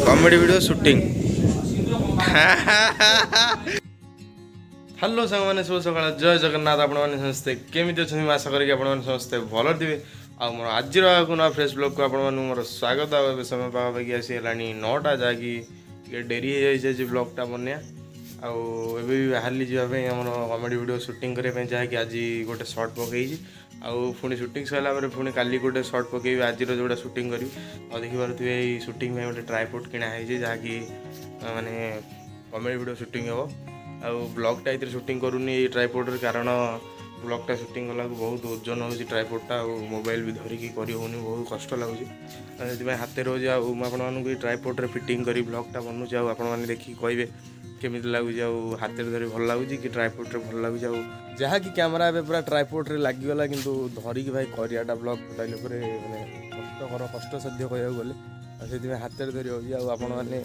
Comedy video shooting. Hello ସାଙ୍ଗମାନେ, ଶୁଭ ସକାଳ, ଜୟ ଜଗନ୍ନାଥ। ଆପଣମାନେ ସମସ୍ତେ କେମିତି ଅଛନ୍ତି? ମୁଁ ଆଶା କରିକି ଆପଣମାନେ ସମସ୍ତେ ଭଲରେ ଥିବେ। ଆଉ ମୋର ଆଜିର ଆଉ ନୂଆ ଫ୍ରେଶ୍ ବ୍ଲଗ୍କୁ ଆପଣମାନଙ୍କୁ ମୋର ସ୍ୱାଗତ। ଆଉ ଏବେ ସମୟ ପାଖାପାଖି ଆସି ହେଲାଣି 9ଟା, ଯାହାକି ଟିକେ ଡେରି ହେଇଯାଇଛି ଆଜି ବ୍ଲଗ୍ଟା ବନେଇବା। ଆଉ ଏବେ ବି ବାହାରିଲି ଯିବା ପାଇଁ ଆମର କମେଡ଼ି ଭିଡ଼ିଓ ସୁଟିଂ କରିବା ପାଇଁ, ଯାହାକି ଆଜି ଗୋଟେ ସର୍ଟ ପକେଇଛି। ଆଉ ପୁଣି ସୁଟିଂ ସରିଲା ପରେ ପୁଣି କାଲି ଗୋଟେ ସର୍ଟ ପକେଇବି, ଆଜିର ଯେଉଁଟା ସୁଟିଂ କରିବି। ଆଉ ଦେଖିପାରୁଥିବେ, ଏଇ ସୁଟିଂ ପାଇଁ ଗୋଟେ ଟ୍ରାଇପୋଡ଼ କିଣା ହେଇଛି, ଯାହାକି ମାନେ କମେଡ଼ି ଭିଡ଼ିଓ ସୁଟିଂ ହେବ। ଆଉ ବ୍ଲଗ୍ଟା ଏଥିରେ ସୁଟିଂ କରୁନି ଏଇ ଟ୍ରାଇପୋଡ଼ରେ, କାରଣ ବ୍ଲଗ୍ଟା ସୁଟିଂ କଲାକୁ ବହୁତ ଓଜନ ହେଉଛି ଟ୍ରାଇପୋଡ଼ଟା। ଆଉ ମୋବାଇଲ ବି ଧରିକି କରି ହେଉନି, ବହୁତ କଷ୍ଟ ଲାଗୁଛି। ଆଉ ସେଥିପାଇଁ ହାତରେ ରହୁଛି। ଆଉ ମୁଁ ଆପଣମାନଙ୍କୁ ଏଇ ଟ୍ରାଇପୋଡ଼ରେ ଫିଟିଂ କରି ବ୍ଲଗ୍ଟା ବନଉଛି। ଆଉ ଆପଣମାନେ ଦେଖିକି କହିବେ କେମିତି ଲାଗୁଛି, ଆଉ ହାତରେ ଧରି ଭଲ ଲାଗୁଛି କି ଟ୍ରାଇପୋଡ଼ରେ ଭଲ ଲାଗୁଛି। ଆଉ ଯାହାକି କ୍ୟାମେରା ଏବେ ପୁରା ଟ୍ରାଇପୋଡ଼ରେ ଲାଗିଗଲା, କିନ୍ତୁ ଧରିକି ଭାଇ କରିବାଟା ବ୍ଲଗ୍ ଟୋଟାଲି ଉପରେ ମାନେ କଷ୍ଟକର, କଷ୍ଟସାଧ୍ୟ କହିବାକୁ ଗଲେ। ଆଉ ସେଥିପାଇଁ ହାତରେ ଧରି ହେଉଛି। ଆଉ ଆପଣମାନେ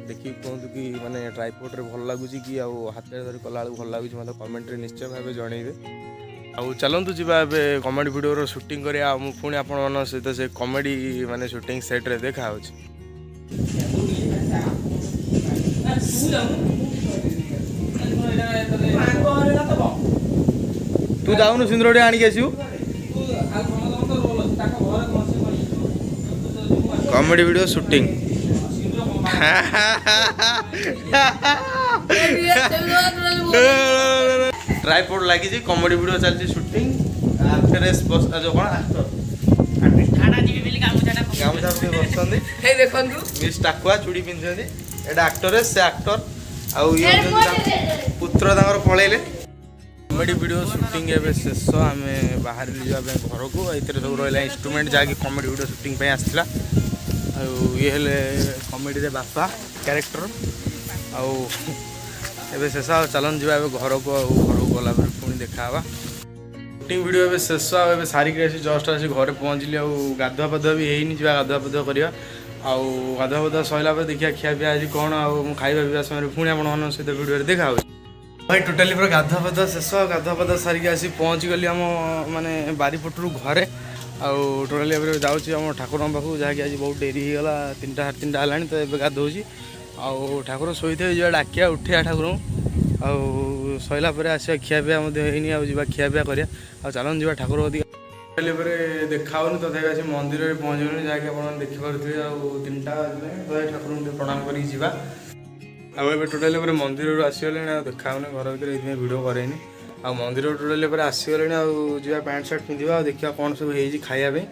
ଦେଖିକି କୁହନ୍ତୁ କି ମାନେ ଟ୍ରାଇପୋଡ଼ରେ ଭଲ ଲାଗୁଛି କି ଆଉ ହାତରେ ଧରି କଲାବେଳକୁ ଭଲ ଲାଗୁଛି, ମୋତେ କମେଣ୍ଟରେ ନିଶ୍ଚୟ ଭାବେ ଜଣେଇବେ। ଆଉ ଚାଲନ୍ତୁ ଯିବା ଏବେ କମେଡ଼ି ଭିଡ଼ିଓର ସୁଟିଂ କରିବା। ଆଉ ମୁଁ ପୁଣି ଆପଣମାନଙ୍କ ସହିତ ସେ କମେଡ଼ି ମାନେ ସୁଟିଂ ସେଟ୍ରେ ଦେଖା ହେଉଛି। ତୁ ଯାଉନୁ, ସିନ୍ଦୁର ଟିକେ ଆଣିକି ଆସିବୁ। Comedy video shooting. Tripod ଲାଗିଛି, କମେଡ଼ି ଭିଡ଼ିଓ ଚାଲିଛି ସୁଟିଂ। ଆକ୍ଟ୍ରେସ୍ ବସ, ଯୋଉ କ'ଣ ଆକ୍ଟର ଗାମୁଛା ପକେଇ ବସିଛନ୍ତି। ହେଇ ଦେଖନ୍ତୁ। ମିସ୍ ଟାକୁଆ ଚୁଡ଼ି ପିନ୍ଧିଛନ୍ତି। ଏଇଟା ଆକ୍ଟରେସ୍, ସେ ଆକ୍ଟର, ଆଉ ଇଏ ହେଉଛନ୍ତି ତାଙ୍କ ପୁତ୍ର, ତାଙ୍କର ପଳେଇଲେ। କମେଡ଼ି ଭିଡ଼ିଓ ସୁଟିଂ ଏବେ ଶେଷ, ଆମେ ବାହାରିଲୁ ଯିବା ପାଇଁ ଘରକୁ। ଏଥିରେ ସବୁ ରହିଲା ଇନଷ୍ଟ୍ରୁମେଣ୍ଟ, ଯାହାକି କମେଡ଼ି ଭିଡ଼ିଓ ସୁଟିଂ ପାଇଁ ଆସିଥିଲା। ଆଉ ଇଏ ହେଲେ କମେଡ଼ିରେ ବାପା କ୍ୟାରେକ୍ଟର। ଆଉ ଏବେ ଶେଷ, ଆଉ ଚାଲନ୍ତୁ ଯିବା ଏବେ ଘରକୁ। ଆଉ ଘରକୁ ଗଲା ପରେ ପୁଣି ଦେଖା ହେବା। ସୁଟିଂ ଭିଡ଼ିଓ ଏବେ ଶେଷ, ଆଉ ଏବେ ସାରିକି ଆସି ଜଷ୍ଟ ଆସି ଘରେ ପହଞ୍ଚିଲି। ଆଉ ଗାଧୁଆ ପାଧୁଆ ବି ହେଇନି, ଯିବା ଗାଧୁଆ ପାଧୁଆ କରିବା। ଆଉ ଗାଧୁଆ ପାଧୁଆ ସରିଲା ପରେ ଦେଖିବା ଖିଆ ପିଆ ଆଜି କ'ଣ। ଆଉ ମୁଁ ଖାଇବା ପିଇବା ସମୟରେ ପୁଣି ଆପଣମାନଙ୍କ ସହିତ ଭିଡ଼ିଓରେ ଦେଖା ହେଉଛି। ଭାଇ, ଟୋଟାଲି ପୁରା ଗାଧୁଆ ପାଧୁଆ ଶେଷ। ଆଉ ଗାଧୁଆ ପାଧୁଆ ସାରିକି ଆସି ପହଞ୍ଚିଗଲି ଆମ ମାନେ ବାରିପଟରୁ ଘରେ। ଆଉ ଟୋଟାଲି ଏବେ ଯାଉଛି ଆମ ଠାକୁରଙ୍କ ପାଖକୁ, ଯାହାକି ଆଜି ବହୁତ ଡେରି ହେଇଗଲା, 3ଟା 3:30 ହେଲାଣି ତ ଏବେ ଗାଧଉଛି। ଆଉ ଠାକୁର ଶୋଇଥିବେ, ଯିବା ଡାକିବା, ଉଠେଇବା ଠାକୁରଙ୍କୁ। ଆଉ ସରିଲା ପରେ ଆସିବା, ଖିଆ ପିଆ ମଧ୍ୟ ହେଇନି, ଆଉ ଯିବା ଖିଆ ପିଆ କରିବା। ଆଉ ଚାଲନ୍ତୁ ଯିବା ଠାକୁର କତିକି। ଟୋଟାଲି ଉପରେ ଦେଖା ହେଉନି, ତଥାପି ଆସି ମନ୍ଦିରରେ ପହଞ୍ଚିଗଲିଣି, ଯାହାକି ଆପଣମାନେ ଦେଖିପାରୁଥିବେ। ଆଉ 3ଟା ବାଜିଲାଣି, ତଥାପି ଠାକୁରଙ୍କୁ ଟିକେ ପ୍ରଣାମ କରିକି ଯିବା। ଆଉ ଏବେ ଟୋଟାଲି ଉପରେ ମନ୍ଦିରରୁ ଆସିଗଲେଣି, ଆଉ ଦେଖା ହେଉନି ଘର ଭିତରେ, ଏଇଥିପାଇଁ ଭିଡ଼ିଓ କରେନି। ଆଉ ମନ୍ଦିରରୁ ଟୋଟାଲି ଉପରେ ଆସିଗଲେଣି, ଆଉ ଯିବା ପ୍ୟାଣ୍ଟ ସାର୍ଟ ପିନ୍ଧିବା, ଆଉ ଦେଖିବା କ'ଣ ସବୁ ହେଇଛି ଖାଇବା ପାଇଁ।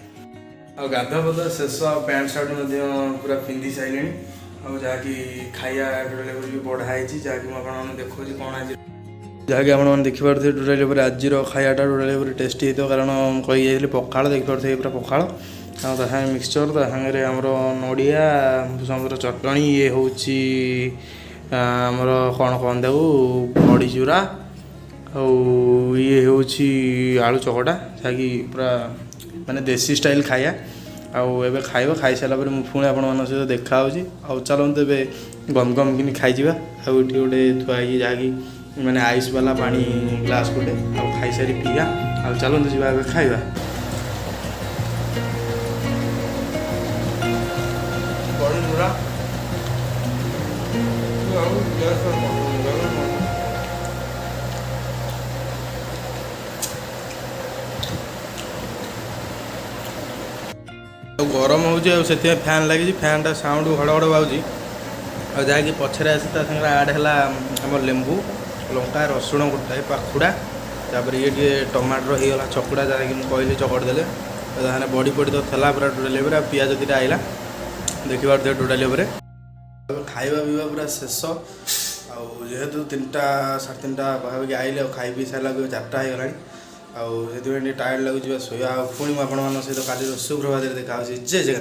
ଆଉ ଗାଧୁଆ ପାଧୁଆ ଶେଷ, ଆଉ ପ୍ୟାଣ୍ଟ ସାର୍ଟ ମଧ୍ୟ ପୁରା ପିନ୍ଧି ସାରିଲେଣି। ଆଉ ଯାହାକି ଖାଇବା ଟୋଟାଲି ଉପରେ ବି ବଢ଼ା ହେଇଛି, ଯାହାକି ମୁଁ ଆପଣମାନଙ୍କୁ ଦେଖାଉଛି କ'ଣ ଆଜି। ଯାହାକି ଆପଣମାନେ ଦେଖିପାରୁଥିବେ, ଟୋଟାଲି ଉପରେ ଆଜିର ଖାଇବାଟା ଟୋଟାଲି ଉପରେ ଟେଷ୍ଟି ହେଇଥିବ, କାରଣ ମୁଁ କହିକି ଯାଇଥିଲି ପଖାଳ। ଦେଖିପାରୁଥିବେ, ପୁରା ପଖାଳ, ଆଉ ତା ସାଙ୍ଗରେ ମିକ୍ସଚର୍, ତା ସାଙ୍ଗରେ ଆମର ନଡ଼ିଆ ଭୃସଙ୍ଗର ଚଟଣି, ଇଏ ହେଉଛି ଆମର କ'ଣ କହନ୍ତି ତାକୁ, ବଡ଼ି ଚୁରା, ଆଉ ଇଏ ହେଉଛି ଆଳୁ ଚକଟା, ଯାହାକି ପୁରା ମାନେ ଦେଶୀ ଷ୍ଟାଇଲ୍ ଖାଇବା। ଆଉ ଏବେ ଖାଇବା, ଖାଇସାରିଲା ପରେ ମୁଁ ପୁଣି ଆପଣମାନଙ୍କ ସହିତ ଦେଖା ହେଉଛି। ଆଉ ଚାଲନ୍ତୁ ଏବେ ଗମ ଗମ କିନି ଖାଇଯିବା। ଆଉ ଏଠି ଗୋଟେ ଥୁଆ ହେଇଛି, ଯାହାକି ମାନେ ଆଇସ୍ ବାଲା ପାଣି ଗ୍ଲାସ୍ ଗୋଟେ, ଆଉ ଖାଇସାରି ପିଇବା। ଆଉ ଚାଲନ୍ତୁ ଯିବା ଏବେ ଖାଇବା। ବଡ଼ି ଚୁରା ଆଉ ଆଉ ଗରମ ହେଉଛି, ଆଉ ସେଥିପାଇଁ ଫ୍ୟାନ୍ ଲାଗିଛି, ଫ୍ୟାନ୍ଟା ସାଉଣ୍ଡ ଘଡ଼ ଘଡ଼ ବାଉଛି। ଆଉ ଯାହାକି ପଛରେ ଆସି ତା ସାଙ୍ଗରେ ଆଡ଼୍ ହେଲା ଆମର ଲେମ୍ବୁ, ଲଙ୍କା, ରସୁଣ ଗୋଟାଏ ପାଖୁଡ଼ା, ତାପରେ ଇଏ ଟିକେ ଟମାଟର ହେଇଗଲା ଚକୁଡ଼ା, ଯାହାକି ମୁଁ କହିଲି ଚକଟି ଦେଲେ। ଆଉ ତା ସାଙ୍ଗରେ ବଡ଼ି ଫଡ଼ି ତ ଥିଲା ପୁରା ଟୋଟାଲି ଉପରେ। ଆଉ ପିଆଜ ଦୁଇଟା ଆଇଲା, ଦେଖିପାରୁଥିବେ ଟୋଟାଲି ଉପରେ। ଏବେ ଖାଇବା ପିଇବା ପୁରା ଶେଷ। ଆଉ ଯେହେତୁ 3ଟା 3:30 ପାଖାପାଖି ଆଇଲେ, ଆଉ ଖାଇ ପିଇ ସାରିଲାକୁ 4ଟା ହେଇଗଲାଣି। ଆଉ ସେଥିପାଇଁ ଟିକେ ଟାୟାର୍ଡ଼ ଲାଗୁଛି, ଯିବା ଶୋଇବା। ଆଉ ପୁଣି ମୁଁ ଆପଣମାନଙ୍କ ସହିତ କାଲିର ସୁପ୍ରଭାତରେ ଦେଖା ହେଉଛି। ଜୟ ଜଗନ୍ନାଥ।